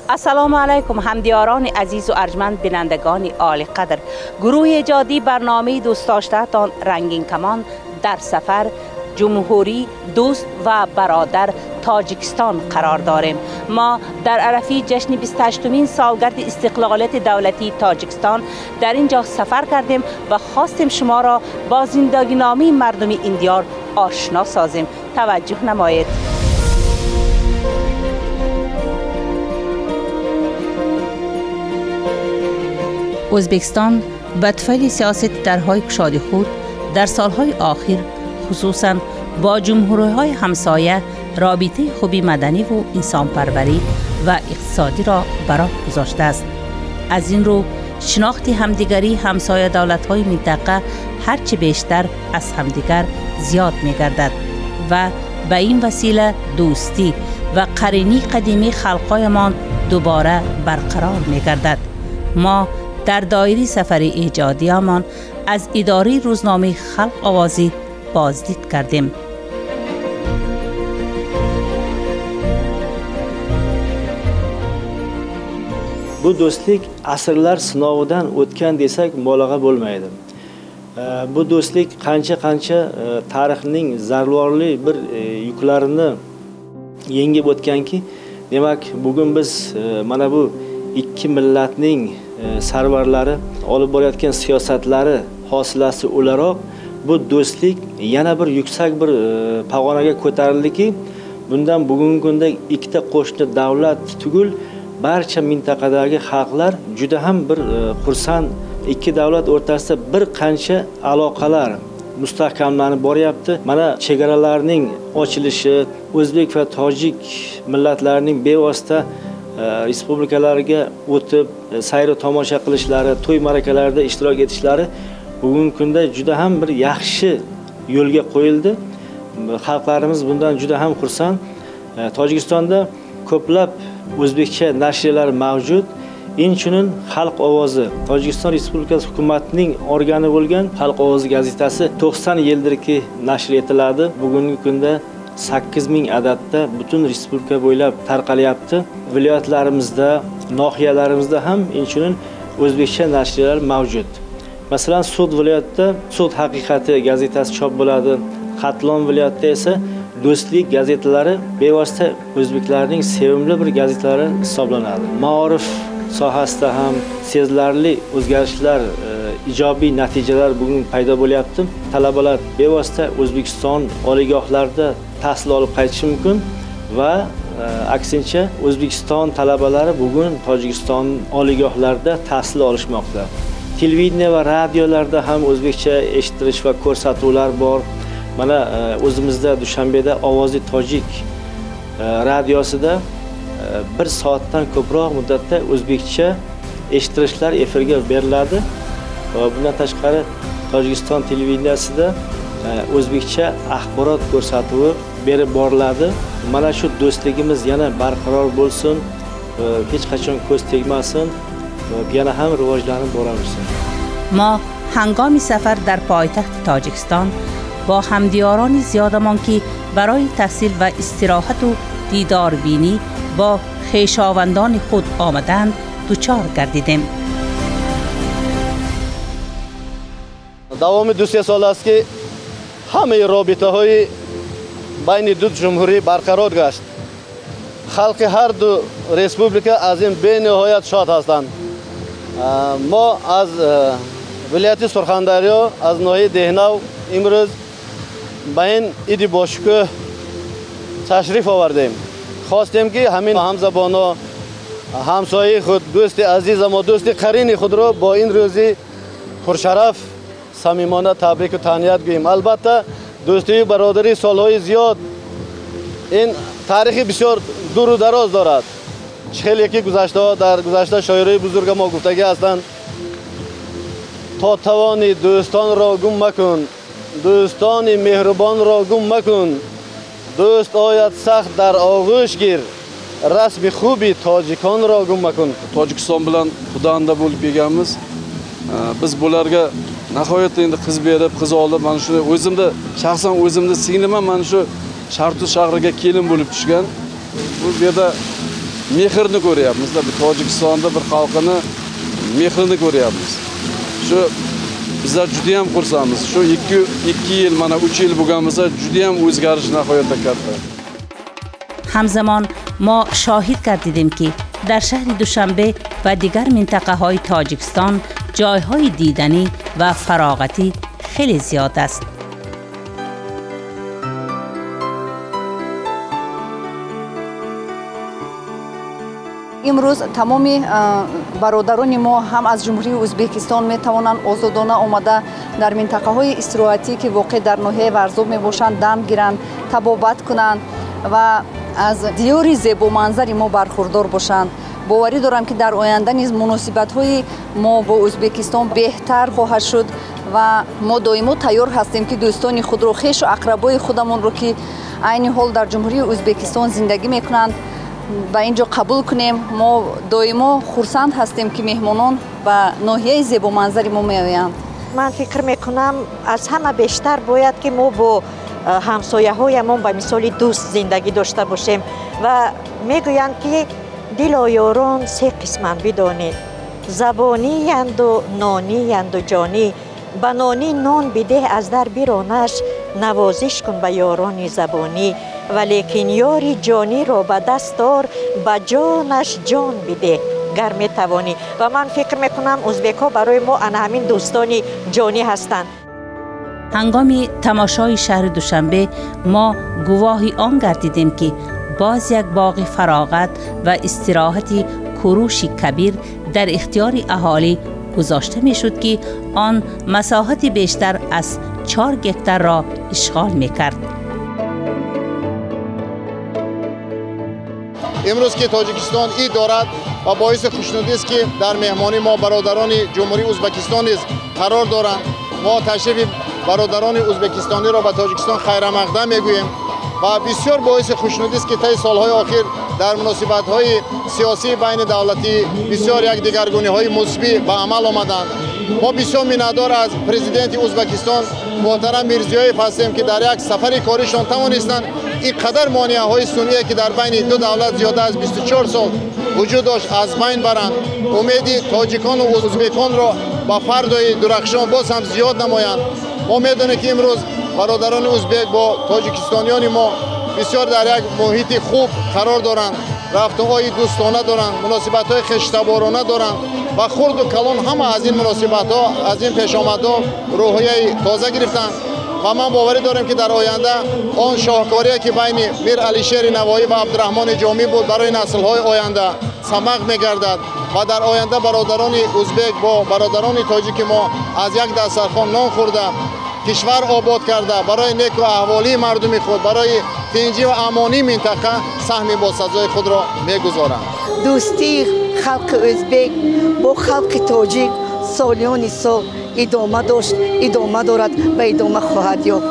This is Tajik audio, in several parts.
Ассалому алайкум ҳамдиёрони азизу арҷманд, бинандагони олиқадр. Гурӯҳи эҷодии барномаи дӯстдоштаатон Рангин Камон дар сафар ҷумҳурӣ дӯст ва бародар Тоҷикистон қарор дорем. Мо дар арафаи ҷашни 28-умин солгарди истиқлолияти давлатии Тоҷикистон дар ин ҷо сафар кардем ва хостем шуморо бо зиндагиномаи мардуми ин диёр ошно созем. Таваҷҷӯҳ намоед. Ӯзбекистон ба туфайли сиёсати дарҳои кушоди худ дар солҳои охир хусусан бо ҷумҳуриҳои ҳамсоя робитаи хуби маданиву инсонпарварӣ ва иқтисодиро ба роҳ гузоштааст. Аз ин рӯ шинохти ҳамдигарии ҳамсоя давлатҳои минтақа ҳарчи бештар аз ҳамдигар зиёд мегардад ва ба ин васила дӯстӣ ва қаринии қадимии халқҳоямон дубора барқарор мегардад. Мо дар доираи сафари эҷодиамон аз идораи рӯзномаи Халқ овозӣ боздид кардем. Bu do'stlik asrlar sinovidan o'tgan desak mubolag'a bo'lmaydi. Bu do'stlik qancha-qancha tarixning zarvorli bir yuklarini yengib o'tganki, demak bugun biz mana bu ikki millatning sarvarlari olib borayotgan siyosatlari hosilasi o'laroq bu do'stlik yana bir yuksak bir pog'onaga ko'tarildiki, bundan bugungi kunda ikkita qo'shni davlat tugul barcha mintaqadagi xalqlar juda ham bir xursand. Ikki davlat o'rtasida bir qancha aloqalar mustahkamlanib boryapti. Mana chegaralarning ochilishi, o'zbek va tojik millatlarining bevosita respublikalarga o'tib sayr tomosha qilishlari, to'y ma'rakalarida ishtirok etishlari bugungi kunda juda ham bir yaxshi yo'lga qo'yildi. Xalqlarimiz bundan juda ham xursand. Tojikistonda ko'plab o'zbekcha nashriyalar mavjud. Inchunun Xalq ovozi, Tojikiston Respublikasi hukumatining organi bo'lgan Xalq ovozi gazetasi 90 yildirki nashr etiladi. Bugungi kunda 8000 adadda butun respublika bo'ylab tarqalyapti. Viloyatlarimizda, nohiyalarimizda ham inchunun o'zbekcha nashriyalar mavjud. Masalan, Sud viloyatida Sud haqiqati gazetasi chop bo'ladi. Xatlon viloyatida esa Do'stlik gazetalari bevosita o'zbeklarning sevimli bir gazetalari hisoblanadi. Maorif sohasida ham sezilarli o'zgarishlar, ijobiy natijalar bugun paydo bo'lyapti. Talabalar bevosita O'zbekiston oliygohlarida tahsil olib qaytishi mumkin va aksincha O'zbekiston talabalari bugun Tojikiston oliygohlarida tahsil olishmoqda. Televideniye va radiolarda ham o'zbekcha eshittirish va ko'rsatuvlar bor. Mana o'zimizda Dushanbeda Ovozi Tojik radiosida bir soatdan ko'proq muddatda o'zbekcha eshittirishlar efirga beriladi. Va bundan tashqari Tojikiston televideniyasida o'zbekcha axborot ko'rsatuvi berib boriladi. Mana shu do'stligimiz yana barqaror bo'lsin, hech qachon ko'z tegmasin, yana ham rivojlanib boraversin. Мо ҳангоми сафар дар пойтахти Тоҷикистон бо ҳамдиёрони зиёдамон ки барои таҳсил ва истироҳату дидорбинӣ бо хешовандони худ омаданд дучор гардидем. Давоми 2-3 сол аст ки ҳамаи робитаҳои байни ду ҷумҳурӣ барқарор гашт. Халқи ҳар ду республика аз ин бениҳоят шод ҳастанд. Мо аз вилояти Сурхандарё, аз ноҳияи Деҳнав имрӯз ба ин иди бошукӯҳ ташриф овардем. Хостем ки ҳамин ҳамзабоно, ҳамсояи худ, дӯсти азизамо, дӯсти қарини худро бо ин рӯзи пуршараф самимона табрику таҳният гӯем. Албатта дӯстию бародарӣ солҳои зиёд ин таърихи бисёр дуру дароз дорад. Хеле ки гузаштаҳо дар гузашта шоирои бузурга мо гуфтагӣ ҳастанд: то тавони дӯстонро гум макун, дӯстони меҳрубонро гум макун, дӯст ояд сахт дар оғӯш гир, расми хуби тоҷиконро гум макун. Tojikiston bilan xudanda bo'lib kelganmiz. Biz bularga nihoyatda endi qiz berib, qiz olib, mana shu o'zimda shaxsan o'zimda singlim ham mana shu Shartuz shahriga kelin bo'lib tushgan. Bu yerda Mehrni ko'ryapmiz-da, bir Tojikistonda bir xalqini mehrini ko'ryapmiz. Shu bizlar juda ham xursandmiz. Shu 2 yil, mana 3 yil bo'lganimizda juda ham o'zgarish nihoyatda katta. Ҳамзамон мо шоҳид гардидем, ки дар шаҳри Душанбе ва дигар минтақаҳои Тоҷикистон ҷойҳои диданӣ ва фароғатӣ хеле зиёд аст. Имрӯз тамоми бародарони мо ҳам аз Ҷумҳурии Ӯзбекистон метавонанд озодона омада дар минтақаҳои истироҳатӣ, ки воқеъ дар ноҳияи Варзоб мебошанд, дам гиранд, табобат кунанд ва аз диёри зебоманзари мо бархурдор бошанд. Боварӣ дорам, ки дар оянда низ муносибатҳои мо бо Ӯзбекистон беҳтар хоҳад шуд ва мо доимо тайёр ҳастем, ки дӯстони худро, хешу ақрабои худамонро, ки айни ҳол дар Ҷумҳурии Ӯзбекистон зиндагӣ мекунанд, ба ин ҷо қабул кунем. Мо доимо хурсанд ҳастем, ки меҳмонон ба ноҳияи зебоманзари мо меоянд. Ман фикр мекунам, аз ҳама бештар бояд, ки мо бо ҳамсояҳоямон ба мисоли дӯст зиндагӣ дошта бошем ва мегӯянд, ки дилоёрон се қисманд, бидонед: забониянду нониянду ҷонӣ. Ба нонӣ нон бидеҳ, аз дар биронаш, навозиш кун ба ёрони забонӣ, валекин ёри ҷониро ба даст ор, ба ҷонаш ҷон бидеҳ гар метавонӣ. Ва ман фикр мекунам, ӯзбекҳо барои мо ана ҳамин дӯстони ҷонӣ ҳастанд. Ҳангоми тамошои шаҳри Душанбе мо гувоҳи он гардидем, ки боз як боғи фароғат ва истироҳати Куруши Кабир дар ихтиёри аҳолӣ гузошта мешуд, ки он масоҳати бештар аз 4 гектарро ишғол мекард. Имрӯз ки Тоҷикистон ид дорад ва боиси хушнудист, ки дар меҳмонӣ мо бародарони Ҷумҳурии Ӯзбекистон низ қарор доранд. Мо ташрифи бародарони ӯзбекистониро ба Тоҷикистон хайрамақдам мегӯем ва бисёр боиси хушнудист, ки таи солҳои охир дар муносибатҳои сиёсии байни давлатӣ бисёр як дигаргуниҳои мусбӣ ба амал омаданд. Мо бисёр миннатдор аз президенти Ӯзбекистон муҳтарам Мирзиёев ҳастем, ки дар як сафари коришон тавонистанд ин қадар монеаҳои сунъие, ки дар байни ду давлат зиёда аз 24 сол вуҷуд дошт, аз байн баранд. Умеди тоҷикону ӯзбеконро ба фардои дурахшон боз ҳам зиёд намоянд. Мо медонем, ки имрӯз бародарони ӯзбек бо тоҷикистониёни мо бисёр дар як муҳити хуб қарор доранд, рафтуои дӯстона доранд, муносибатҳои хештаборона доранд ва хурду калон ҳама аз ин муносибатҳо, аз ин пешомадҳо рӯҳияи тоза гирифтанд. Ва ман боварӣ дорем, ки дар оянда он шоҳкорие, ки байни Мир Алишери Навоӣ ва Абдураҳмони Ҷомӣ буд, барои наслҳои оянда самақ мегардад ва дар оянда бародарони ӯзбек бо бародарони тоҷики мо аз як дастархон нон хӯрда, кишвар обод карда, барои неку аҳволии мардуми худ, барои тинҷӣ ва амонии минтақа саҳми босазои худро мегузоранд. Дӯстии халқи ӯзбек бо халқи тоҷик солиёни сол идома дошт, идома дорад ва идома хоҳад ёфт.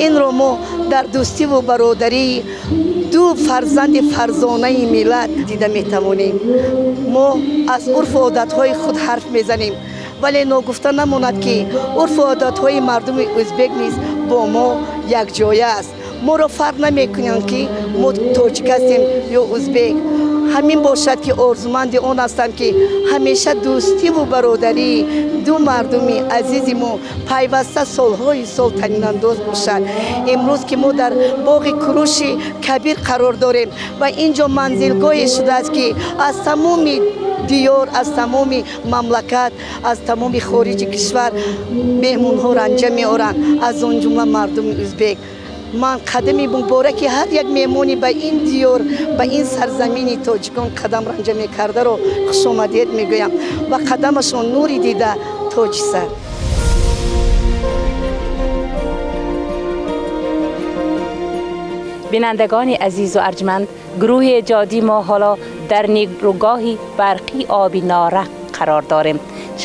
Инро мо дар дӯстиву бародарии ду фарзанди фарзонаи миллат дида метавонем. Мо аз урфу одатҳои худ ҳарф мезанем, вале ногуфта намонад, ки урфу одатҳои мардуми ӯзбек низ бо мо якҷоя аст. Моро фарқ намекунанд, ки мо тоҷик ҳастем ё ӯзбек. Ҳамин бошад, ки орзуманди он ҳастам, ки ҳамеша дӯстиву бародарии ду мардуми азизи мо пайваста солҳои сол танинандоз бошад. Имрӯз ки мо дар боғи Куруши Кабир қарор дорем ва ин ҷо манзилгоҳе шудааст, ки аз тамоми диёр, аз тамоми мамлакат, аз тамоми хориҷи кишвар меҳмонҳо ранҷа меоранд, аз он ҷумла мардуми ӯзбек. Ман қадами мубораки ҳар як меҳмони ба ин диёр, ба ин сарзамини тоҷикон қадам ранҷа мекардаро хушомадед мегӯям ва қадамашон нури дида тоҷи сар. Бинандагони азизу арҷманд, гурӯҳи эҷодии мо ҳоло дар нерӯгоҳи барқи оби Норак қарор дорем.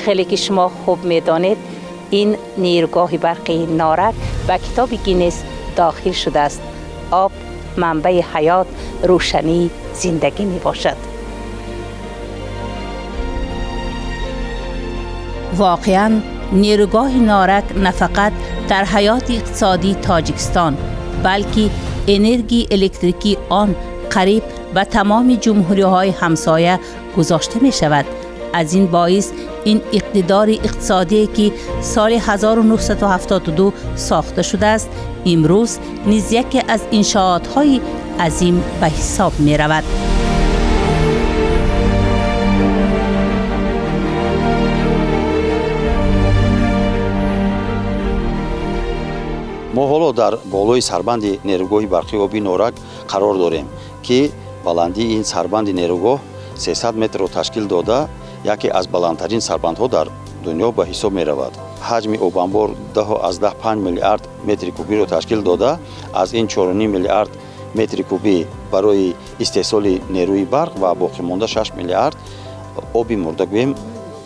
Хеле ки шумо хуб медонед, ин нерӯгоҳи барқи Норак ба китоби Гиннес дохил шудааст. Об манбаи ҳаёт, рӯшании зиндагӣ мебошад. Воқеан нерӯгоҳи Норак на фақат дар ҳаёти иқтисодии Тоҷикистон, балки энергияи электрикии он қариб به تمام جمهوری های همسایه گذاشته می شود. از این باعث این اقتدار اقتصادی که سال 1972 ساخته شده است امروز نیز یکی از انشاءات های عظیم به حساب می رود. Мо ҳоло дар болои сарбанди нерӯгоҳи барқи оби Норак қарор дорем, ки баландии ин сарбанди нерӯгоҳ 300 метрро ташкил дода, яке аз баландтарин сарбандҳо дар дунё ба ҳисоб меравад. Ҳаҷми обанбор 10,5 миллиард метри кубиро ташкил дода, аз ин 4,5 миллиард метри кубӣ барои истеҳсоли нерӯи барқ ва боқимонда 6 миллиард оби мурдагӯем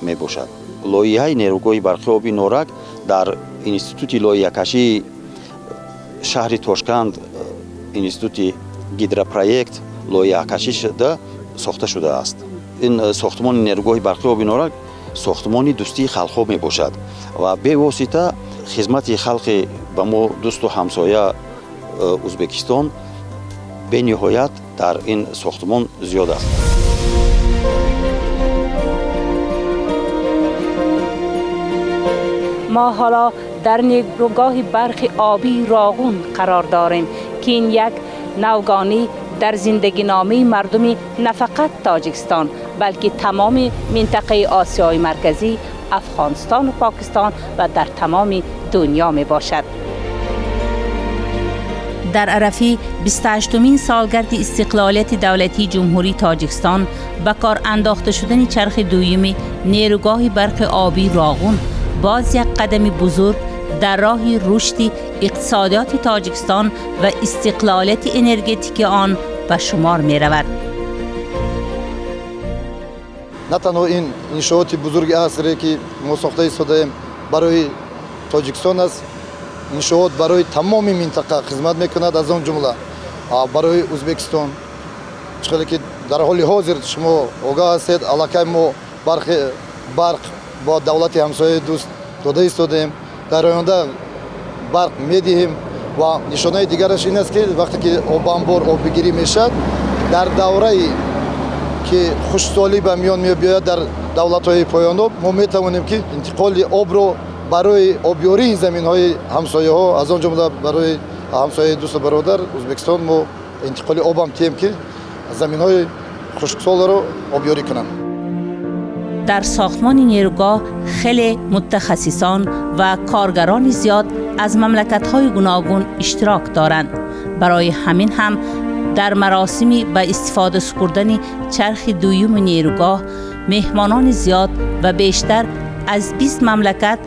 мебошад. Лоиҳаи нерӯгоҳи барқи оби Норак дар институти лоиҳакашии шаҳри Тошканд, институти гидропроект лоиҳакашӣ шуда сохта шудааст. Ин сохтмони нерӯгоҳи барқи оби Норак сохтмони дӯстии халқҳо мебошад ва бевосита хизмати халқи ба мо дӯсту ҳамсоя Ӯзбекистон бениҳоят дар ин сохтмон зиёд аст. ما حالا در نیروگاه برق آبی راغون قرار داریم که این یک نوگانی در زندگی نامه مردم نه فقط تاجیکستان بلکه تمام منطقه آسیای مرکزی، افغانستان و پاکستان و در تمام دنیا می باشد. در عرفه 28مین سالگرد استقلالیت دولتی جمهوری تاجیکستان به کار انداخته شدن چرخ دوم نیروگاه برق آبی راغون باز یک قدم بزرگ در راه رشد اقتصادیات تاجیکستان و استقلالیت انرژتیک آن به شمار می رود. نه تنها این انشاءات بزرگ عصری که ما ساخته ایستاده‌ایم برای تاجیکستان است، انشاءات برای تمام منطقه خدمت میکند، از آن جمله برای ازبکستان. چون که در حال حاضر شما آگاه هستید، علاقه ما برق با دولت همسایه دوست داده ایستادیم، در آینده برق میدهیم و نشانه دیگرش این است که وقتی که آبانبار آبگیری میشد در دوره که خشکسالی به میان میآید در دولت‌های پایان آب، ما میتوانیم که انتقال آب رو برای آبیاری زمین‌های همسایه‌ها، از آن جمله برای همسایه دوست و برادر ازبکستان، ما انتقال آب هم تیم که زمین‌های خشکسال رو آبیاری کنند. در ساختمان نیروگاه خیلی متخصصان و کارگران زیاد از مملکت‌های گوناگون اشتراک دارند. برای همین هم در مراسم به استفاده سپردن چرخ دوم نیروگاه مهمانان زیاد و بیشتر از 20 مملکت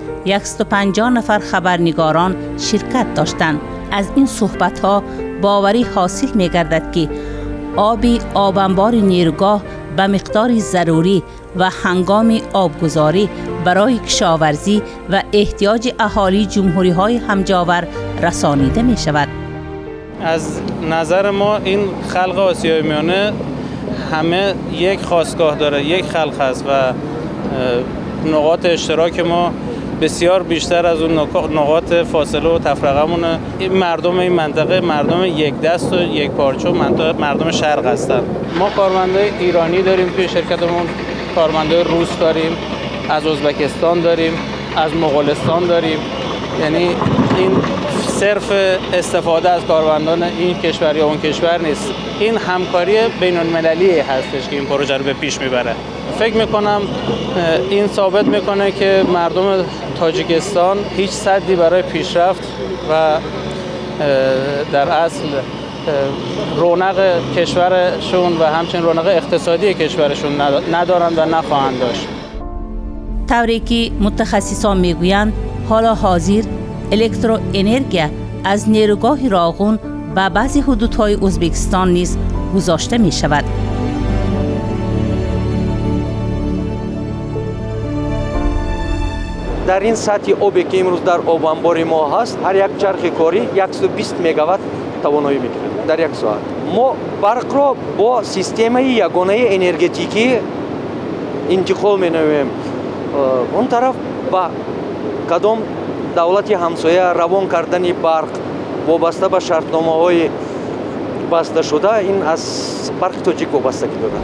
150 نفر خبرنگاران شرکت داشتند. از این صحبت‌ها باوری حاصل می‌گردد که آب آبانبار نیروگاه به مقدار ضروری و هنگام آبگذاری برای کشاورزی و احتیاج اهالی جمهوری‌های همجاور رسانیده می شود. از نظر ما این خلق آسیای میانه همه یک خاستگاه داره، یک خلق هست و نقاط اشتراک ما بسیار بیشتر از اون نقاط فاصله و تفرقه مونه. این مردم این منطقه مردم یک دست و یک پارچه و مردم شرق هستند. ما کارمندای ایرانی داریم توی شرکتمون، کارمندای روس داریم، از ازبکستان داریم، از مغولستان داریم. یعنی این صرف استفاده از کارمندان این کشور یا اون کشور نیست، این همکاری بین المللی هستش که این پروژه رو به پیش میبره. فکر میکنم این ثابت میکنه که مردم تاجیکستان هیچ سدی برای پیشرفت و در اصل رونق کشورشون و همچنین رونق اقتصادی کشورشون ندارند و نخواهند داشت. طوری که متخصصان میگویند حالا حاضر الکترو انرژی از نیروگاه راغون به بعضی حدودهای ازبکستان نیز گذاشته می شود. در این سطح آبی که امروز در آبانبار ما هست، هر یک چرخ کاری 120 مگاوات توانایی میگیرد در یک ساعت. ما برق را با سیستم یگانه انرژتیکی انتقال می‌نماییم. اون طرف با کدام دولت همسایه روان کردن برق وابسته به شرطنامه‌های баста шуда, ин аз барқи тоҷик вобастагӣ дорад.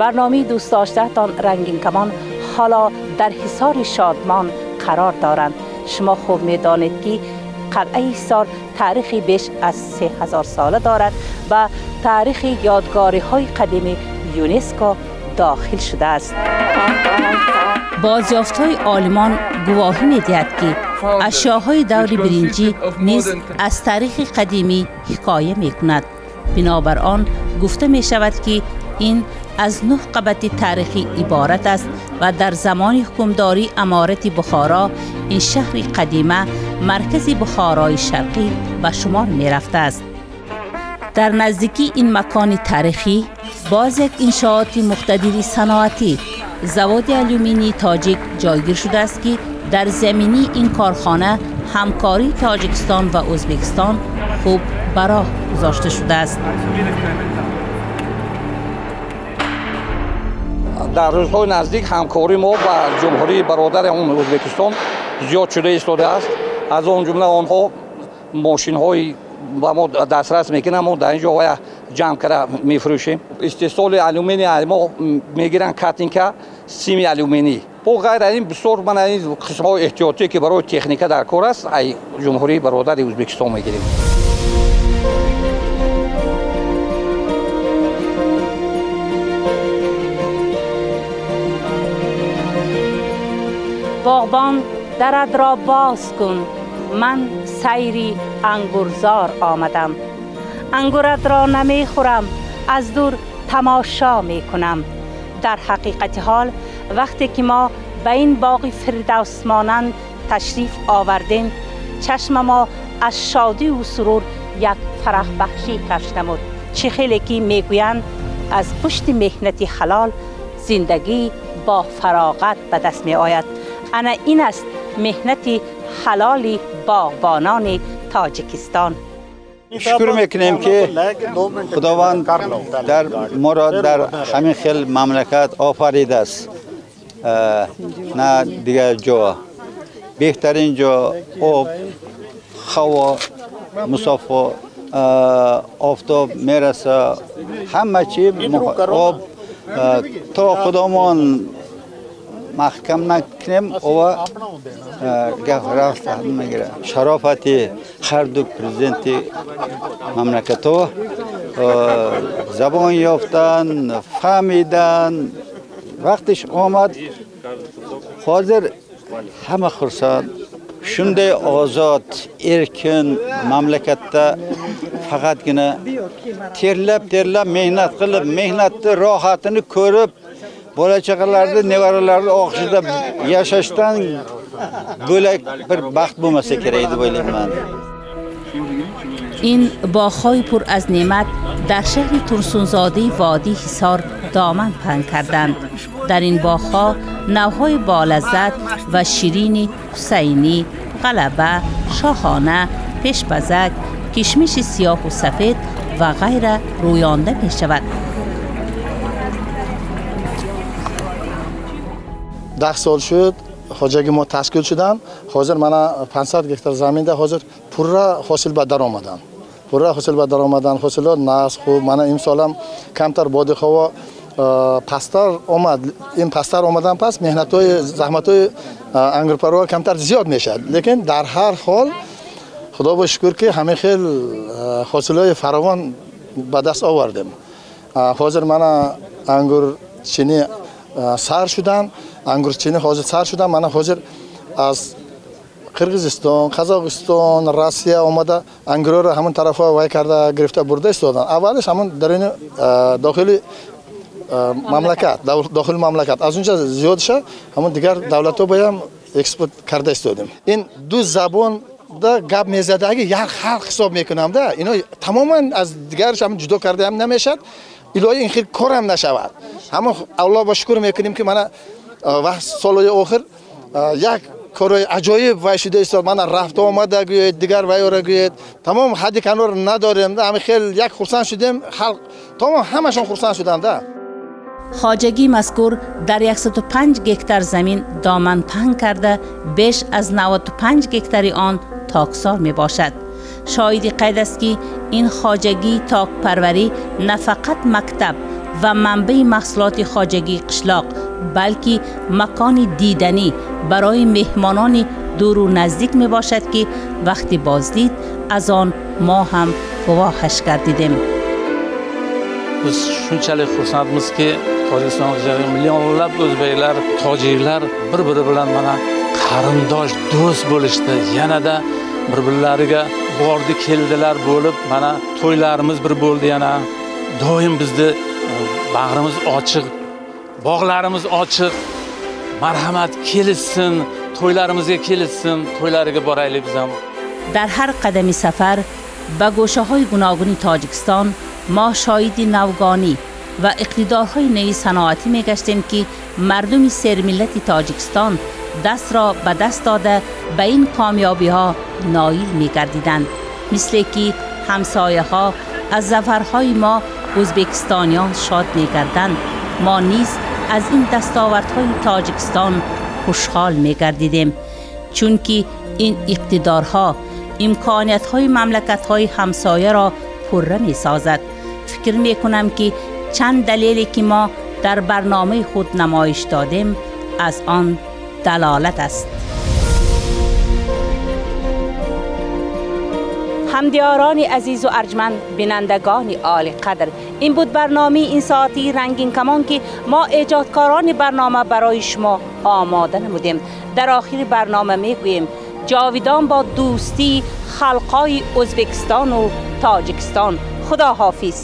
Барномаи дӯстдоштаатон Рангин Камон ҳоло дар Ҳисори Шодмон қарор доранд. Шумо хуб медонед, ки қалъаи Ҳисор таърихи беш аз 3000 сола дорад ва таърихи ёдгориҳои қадими ЮНЕСКО дохил шудааст. Бозёфтҳои олимон гувоҳӣ медиҳад, ки ашёҳои даври биринҷӣ низ аз таърихи қадимӣ ҳикоя мекунад. Бинобар он гуфта мешавад, ки ин аз 9 қабати таърихӣ иборат аст ва дар замони ҳукмдории аморати Бухоро ин шаҳри қадима маркази Бухорои Шарқӣ ба шумор мерафтааст. Дар наздикии ин макони таърихӣ боз як иншооти муқтадири саноатӣ, заводи алюминии тоҷик ҷойгир шудааст, ки дар заминии ин корхона ҳамкории Тоҷикистон ва Ӯзбекистон хуб ба роҳ гузошта шудааст. Дар рӯзҳои наздик ҳамкории мо ба ҷумҳурии бародари он Ӯзбекистон зиёд шуда истодааст. Аз он ҷумла онҳо мошинҳои ба мо дастрас мекунанд, мо дар ин ҷо ҷамъ карда мефурӯшем. Истеҳсоли алюминий мо мегиранд катинка, сими алюминӣ. Бо ғайр аз ин бисёр мана ин қисмҳои эҳтиётие, ки барои техника дар кор аст, ай ҷумҳурии бародари Ӯзбекистон мегирем. Боғбон, дарат ро боз кун, ман сайри ангурзор омадам. Ангурат ро намехӯрам, аз дур тамошо мекунам. Дар ҳақиқати ҳол вақте ки мо ба ин боғи фирдавсмонанд ташриф овардем, чашма мо аз шодию сурур як фараҳбахшӣ кашф намуд. Чӣ хеле ки мегӯянд, аз пушти меҳнати ҳалол зиндагӣ бо фароғат ба даст меояд. Ана ин аст меҳнати ҳалоли боғбонони Тоҷикистон. Шукр мекунем, ки Худованд дар моро дар ҳамин хел мамлакат офаридааст, на дигар ҷо. Беҳтарин ҷо, об, ҳаво, мусофо, офтоб мераса, ҳама чи об то худомон маҳкам накунем, ова гап рафт мегирад. Шарофати ҳар ду президенти мамлакатҳо забон ёфтан, фаҳмидан, вақтиш омад. Ҳозир ҳама хурсанд. Shunday ozod, erkin mamlakatda faqatgina terlab-terlab mehnat qilib, mehnatni rohatini ko'rib, bola chaqalarni, nevaralarni og'zida yashashdan bo'lak bir baxt bo'lmasa kerak deb o'ylayman. Ин боғҳои пур аз неъмат дар шаҳри Турсунзодаи водии Ҳисор доман паҳн карданд. Дар ин боғҳо навъҳои болаззат ва ширини ҳусайнӣ, ғалаба, шоҳона, пешпазак, кишмиши сиёҳу сафед ва ғайра рӯёнда мешавад. 10 сол шуд хоҷагӣ мо ташкил шудан. Ҳозир мана 500 гектар заминда ҳозир пурра ҳосил ба даромадан. Пурра ҳосил ба даромадан, ҳосилот нағз, хуб. Мана имсолам камтар боди ҳаво пасттар омад. Ин пасттар омадан пас меҳнатҳои, заҳматҳои ангурпарвар камтар зиёд мешавад. Лекин дар ҳар ҳол худо ба шукр, ки ҳамин хел ҳосилҳои фаровон ба даст овардем. Ҳозир мана ангурчинӣ сар шудан, ангурчинӣ ҳозир сар шудан. Мана ҳозир аз Қирғизистон, Қазоқистон, Россия омада ангурҳоро ҳамон тарафҳо вай карда гирифта бурда истоданд. Аввалиш ҳамон даруни дохили мамлакат, дохили мамлакат. Аз унҷа зиёдша ҳамон дигар давлатҳо боям экспорт карда истодем. Ин ду забонда гап мезадаги як халқ ҳисоб мекунам да. Ино тамоман аз дигараш ҳам ҷудо карда ҳам намешавад. Илоҳӣ ин хел кор ҳам нашавад. Ҳамон Аллоҳ ба шукр мекунем, ки мана вақт солҳои охир як корҳои аҷоиб вай шуда истод. Мана рафта омада гӯед, дигар вайора гӯед, тамом ҳадди канор надорем. Ҳамин хел як хурсанд шудем, халқ тамом ҳамашон хурсанд шуданд да. Хоҷагии мазкур дар 105 гектар замин доман паҳн карда, беш аз 95 гектари он токзор мебошад. Шоҳиди қайд аст ки ин хоҷагии токпарварӣ на фақат мактаб ва манбаи маҳсулоти хоҷагии қишлоқ, балки макони диданӣ барои меҳмонони дуру наздик мебошад ки вақти боздид аз он мо ҳам гувоҳаш гардидем. Biz shunchalik xursandmizki, Tojikiston millionlab o'zbeklar, tojiklar bir-biri bilan mana qarindosh, do'st bo'lishdi. Yanada bir-birlariga bordi, keldilar bo'lib, mana to'ylarimiz bir bo'ldi yana. Doim bizni bag'rimiz ochiq, bog'larimiz ochiq. Marhamat, kelishsin, to'ylarimizga kelishsin, to'ylariga boraylik biz ham. Дар ҳар қадами сафар ба гӯшаҳои гуногуни Тоҷикистон мо шоҳиди навгонӣ ва иқтидорҳои нави саноатӣ мегаштем ки мардуми сермиллати Тоҷикистон дастро ба даст дода ба ин комёбиҳо ноил мегардиданд. Мисле ки ҳамсояҳо аз зафарҳои мо ӯзбекистониён шод мегарданд, мо низ аз ин дастовардҳои Тоҷикистон хушҳол мегардидем, чунки ин иқтидорҳо имкониятҳои мамлакатҳои ҳамсояро пурра месозад. Фикр мекунам ки чанд далеле ки мо дар барномаи худ намоиш додем аз он далолат аст. Ҳамдиёрони азизу арҷманд, бинандагони олиқадр, ин буд барномаи ин соати рангин камон ки мо эҷодкорони барнома барои шумо омода намудем. Дар охири барнома мегӯем ҷовидон бо дӯстии халқҳои Ӯзбекистону Тоҷикистон. Худо ҳофиз.